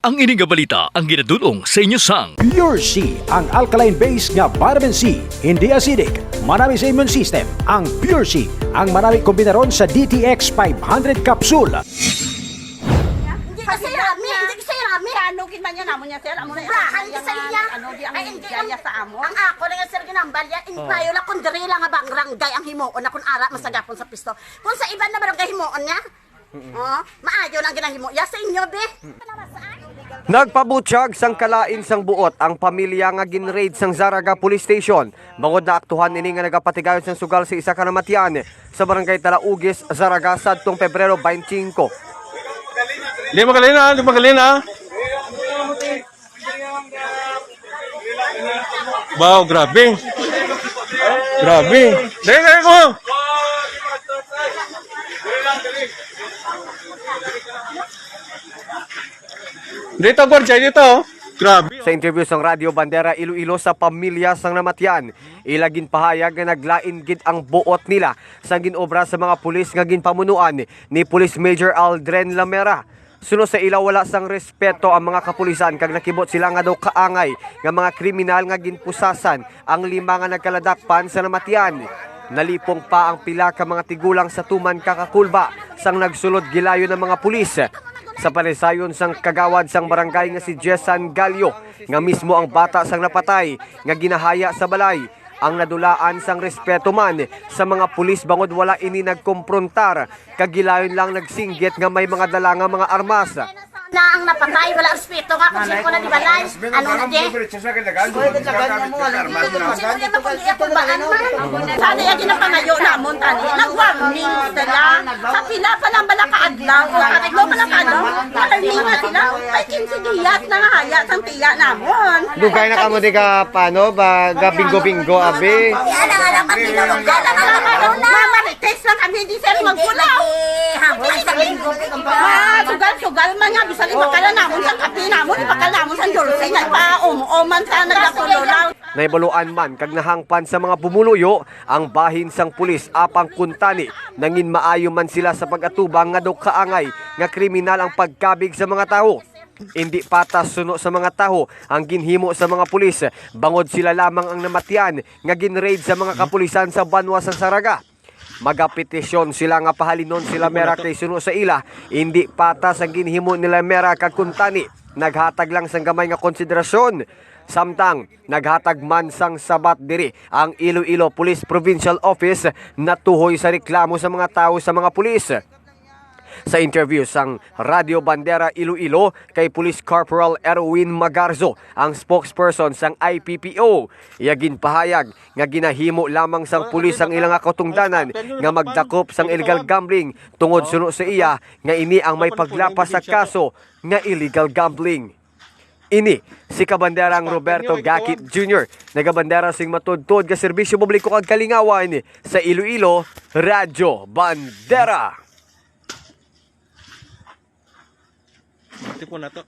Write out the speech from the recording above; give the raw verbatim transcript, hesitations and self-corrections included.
Ang ini nga balita ang ginadul-ong sa inyo sang Pure C, ang alkaline base nga vitamin C, hindi acidic, manami sa immune system. Ang Pure C, ang manami kombinaron sa D T X five hundred capsule. Hindi kasi rami, hindi kasi rami. Ano gid man yan, amo niya, sir? Amo na Sobrahan yan, kasi yan, niya. Ano, di ang Ay, hindi, media ang, niya sa amo. Ang ako lang yan, sir, ginambal yan. In Oh. Payo lang kung diri lang nga barangay ang himuon na kung ara masagapon sa pisto. Kung sa iban na barangay himuon niya, oh, maayo lang ginahimo. Ya sa inyo, be. Nagpabutyag sang kalain sang buot ang pamilya nga gin-raid sang Zarraga Police Station, bangod naaktuhan ini nga nagapatigayon sang sugal sa isa ka namatyan sa Barangay Talaugis, Zarraga, sadtong Pebrero twenty-five. Di magalina, di magalina. Wow, grabe. Grabe. Dali, dali ko. Dito, gwardiya, dito. Grabe. Sa interview sang Radyo Bandera Iloilo sa pamilya sang namatyan, ila ginpahayag nga naglain gid ang buot nila sang ginobra sa mga pulis nga ginpamunuan ni Police Major Aldrin Lamera. Suno sa ila, wala sang respeto ang mga kapulisan kag nakibot sila nga daw kaangay nga mga kriminal nga ginpusasan ang lima nga nagkaladakpan sa namatyan. Nalipong pa ang pila ka mga tigulang sa tuman ka kakulba sang nagsulod gilayon ang mga pulis. Sa panisayon sang kagawad sang barangay nga si Jessan Gallo, nga mismo ang bata sang napatay nga ginahaya sa balay, ang nadulaan sang respeto man sa mga pulis bangod wala ini nagkomprontar kag gilayon lang nagsinggit nga may mga dala nga mga armas. Na ang napatay, wala respeto nga kung sino na di balay. Ano na di? Sana yung ginapangayo namon, tani. Nag-warning sila. Sa pila pa lang bala ka adlaw. Sa tatlo pa lang ka adlaw. Warning na sila. Ay, kinse diyas na nga haya sang tiya namon. Dugay na kamo di ka, paano ba, ga bingo-bingo, abi? Yan ang alam ang tinulog. Yan ang alam ang tinulog. Mama, Test lang kami, hindi sila magkulaw. Habol sa linggo. Ah, sugal-sugal man nga, bisan ipakala namon sa kape namon, ipakala namon sa dulce, nagpa-um-um man sa nagkatululaw. Naibaluan man kag nahangpan sa mga pumuluyo ang bahin sang pulis, apang kuntani nangin maayo man sila sa pag-atubang nga daw kaangay nga kriminal ang pagkabig sa mga tawo. Indi patas suno sa mga tawo ang ginhimo sa mga pulis, bangod sila lamang ang namatyan nga gin-raid sa mga kapulisan sa banwa sa Zarraga. Magapetisyon sila nga pahalinon si Lamera kay suno sa ila, indi patas ang ginhimo ni Lamera kag kuntani naghatag lang sang gamay nga konsiderasyon. Samtang naghatag man sang sabat diri ang Iloilo Police Provincial Office natuhoy sa reklamo sa mga tawo sa mga pulis. Sa interview sang Radyo Bandera Iloilo kay Police Corporal Erwin Magarzo, ang spokesperson sang I P P O, iya ginpahayag nga ginahimo lamang sang pulis ang ilang katungdanan nga magdakop sang illegal gambling, tungod suno sa iya nga ini ang may paglapas sa kaso nga illegal gambling. Ini si Kabanderang Roberto Gakit Junior, nagabandera sing matudtod nga serbisyo publiko kag kalingawan sa Iloilo, Radyo Bandera. Tipo na to.